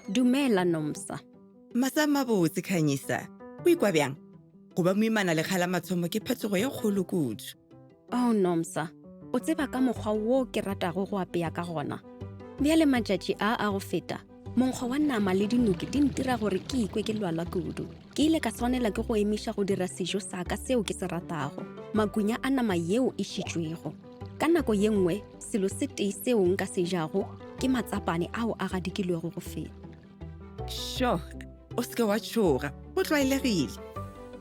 Dumela, Nomsa. Masa a mabotse, Khanyisa. O ikwa bjang? Go ba moimana lekga la mathomo ke phetogo ye kgolo kudu. Oh, Nomsa, o tseba ka mokgwa wo ke ratago go apea ka gona. Bjale matšatši a a go feta, monkgo wa nama le dinoki di ntira gore ke ikwe ke lwala kudu. Ke ile ka swanela ke go emiša go dira sejo sa ka seo ke se ratago, makunya a nama yeo e šitšwego. Ka nako ye nngwe, selo se tee seo nka se jago ke matsapane ao a gadikilwego go feta. Sho, o se ke wa tšhoga, go tlwaelegile.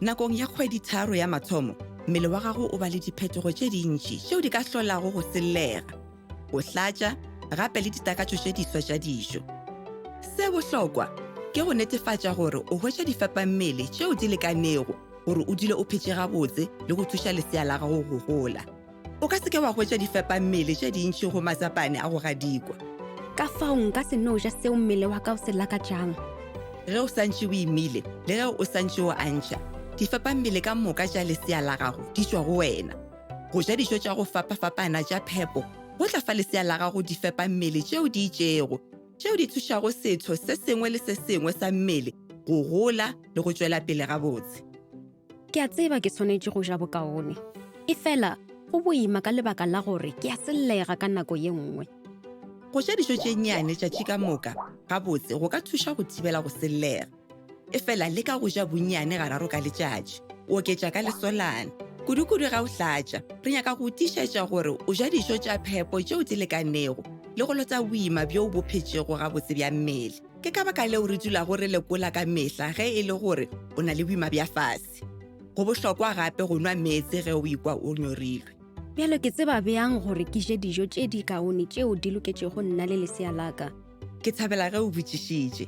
Nakong ya kgweditharo ya mathomo, mmele wa gago o ba le diphetogo tše dintši tšeo di ka hlolago go sellega, go hlatša gape le ditakatšo tše diswa tša dijo. Se bohlokwa ke go netefatša gore o hwetša difepammele tšeo di lekanego gore o dule o phetše gabotse le go thuša lesea la gago go gola. O ka se ke wa hwetša difepammele tše dintši go matsapane a go gadikwa. Ka fao nka se no ja seo mmele wa ka o se lakatšang. Ge o santše o imile le ge o santše o antšha, difepammele ka moka tša lesea la gago di tšwa go wena. Go ja dijo tša go fapafapana tša phepo go tla fa lesea la gago difepammele tšeo di itšego tšeo di thušago setho se sengwe le se sengwe sa mmele go gola le go tšwela pele gabotse. Ke a tseba ke swanetše go ja bokaone, efela go boima ka lebaka la gore ke a sellega ka nako ye nngwe. Go ja dijo tše nnyane tšatši ka moka gabotse go ka thuša go thibela go sellega. Efela leka go ja bonnyane gararo ka letšatši, o oketša ka lesolana. Kudukudu ge o hlatša, re nyaka go tiišetša gore o ja dijo tša phepo tšeo di lekanego le go lota boima bjo bo phetšego gabotse bja mmele. Ke ka baka leo re dulago re lekola ka mehla ge e le gore o na le boima bja fase. Go bohlokwa gape go nwa meetse ge o ikwa o nyorilwe. Bjalo ke tseba bjang gore ke je dijo tše di kaone tšeo di loketšego nna le lesea la ka? Ke thabela ge o botšišitše.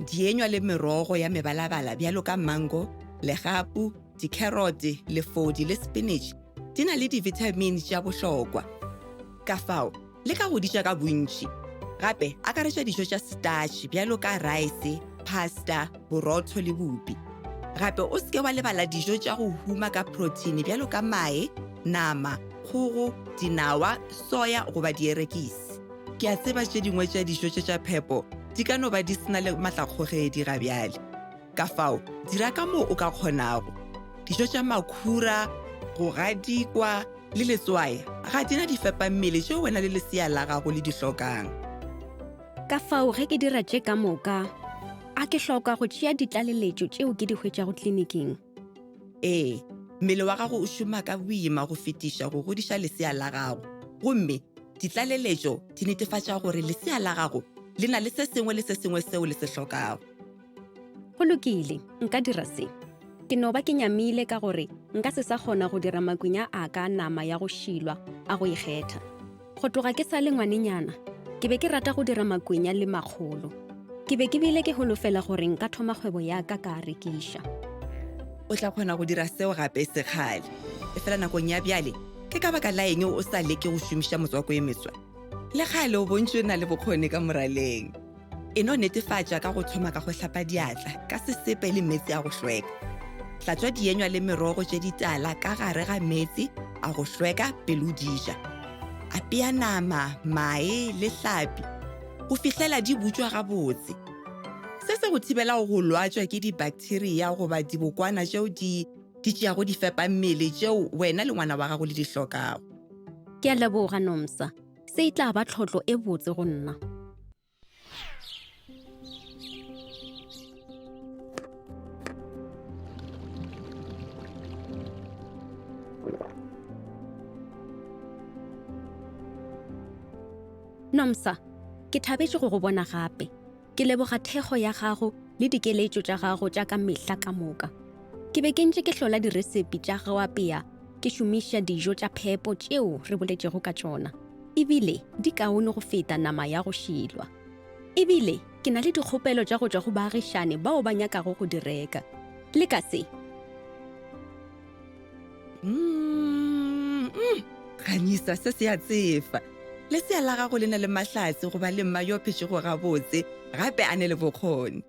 Dienywa le merogo ya mebalabala bjalo ka mango, legapu, dikherote, lefodi le spinach di na le dibithamine tša bohlokwa. Ka fao, Leka go di ja ka bontši. Gape akaretša dijo tša setatšhe bjalo ka raese, pasta, borotho le bupi. Gape o se ke wa lebala dijo tša go huma ka proteine bjalo ka mae, nama, kgogo, dinawa, soya goba dierekisi. Ke a tseba tše dingwe tša dijo tše tša phepo di ka no ba di se na le matlakgogedi ga bjale. Ka fao, dira ka moo o ka kgonago. Dijo tša makhura, go gadikwa, le letswai ga di na difepammele tšeo wena le lesea la gago le di hlokang. Ka fao ge ke dira tše ka moka, a ke hloka go tšea ditlaleletšo tšeo ke di hwetšago kliniking? Ee, mmele wa gago o šoma ka boima go fetiša go godiša lesea la gago, gomme ditlaleletšo di netefatša gore lesea la gago le na le se sengwe le se sengwe seo le se hlokago. Go lokile, nka dira se. Ke no ba ke nyamile ka gore nka se sa kgona go dira makwinya a ka nama ya go šilwa a go ikgetha. Go tloga ke sa le ngwanenyana, ke be ke rata go dira makwinya le makgolo. Ke be ke bile ke holofela gore nka thoma kgwebo ya ka ka a rekiša. O tla kgona go dira seo gape e se kgale. Efela nakong ya bjale, ke ka baka la eng o sa leke go šomiša motswako e meswa? Le kgale o bontšwe o na le bokgoni ka moraleng. E no netefatša ka go thoma ka go hlapa diatla ka sesepe le meetse a go hlweka. Hlatswa dienywa le merogo tše ditala ka gare ga meetse a go hlweka pele o di ja. Apea nama, mae le hlapi go fihlela di butšwa gabotse. Se se go thibela go lwatšwa ke dibakteria goba dibokwana tšeo di di tšeago difepammele tšeo wena le ngwana wa gago le di hlokago. Ke a leboga, Nomsa. Se e tla ba tlhotlo e botse go nna. Nomsa, ke thabetše go go bona gape. Ke leboga thekgo ya gago le dikeletšo tša gago tša ka mehla ka moka. Ke be ke ntše ke hlola diresepi tša go apea ke šomiša dijo tša phepo tšeo re boletšego ka tšona, ebile di kaone go feta nama ya go šilwa. Ebile ke na le dikgopelo tša go tšwa go baagišane bao ba nyakago go di reka. Leka se. Mm, mm, Khanyisa, se se a tsefa. Lesea la gago le na le mahlatse go ba le mma yo phetšego gabotse gape a ne le bokgoni.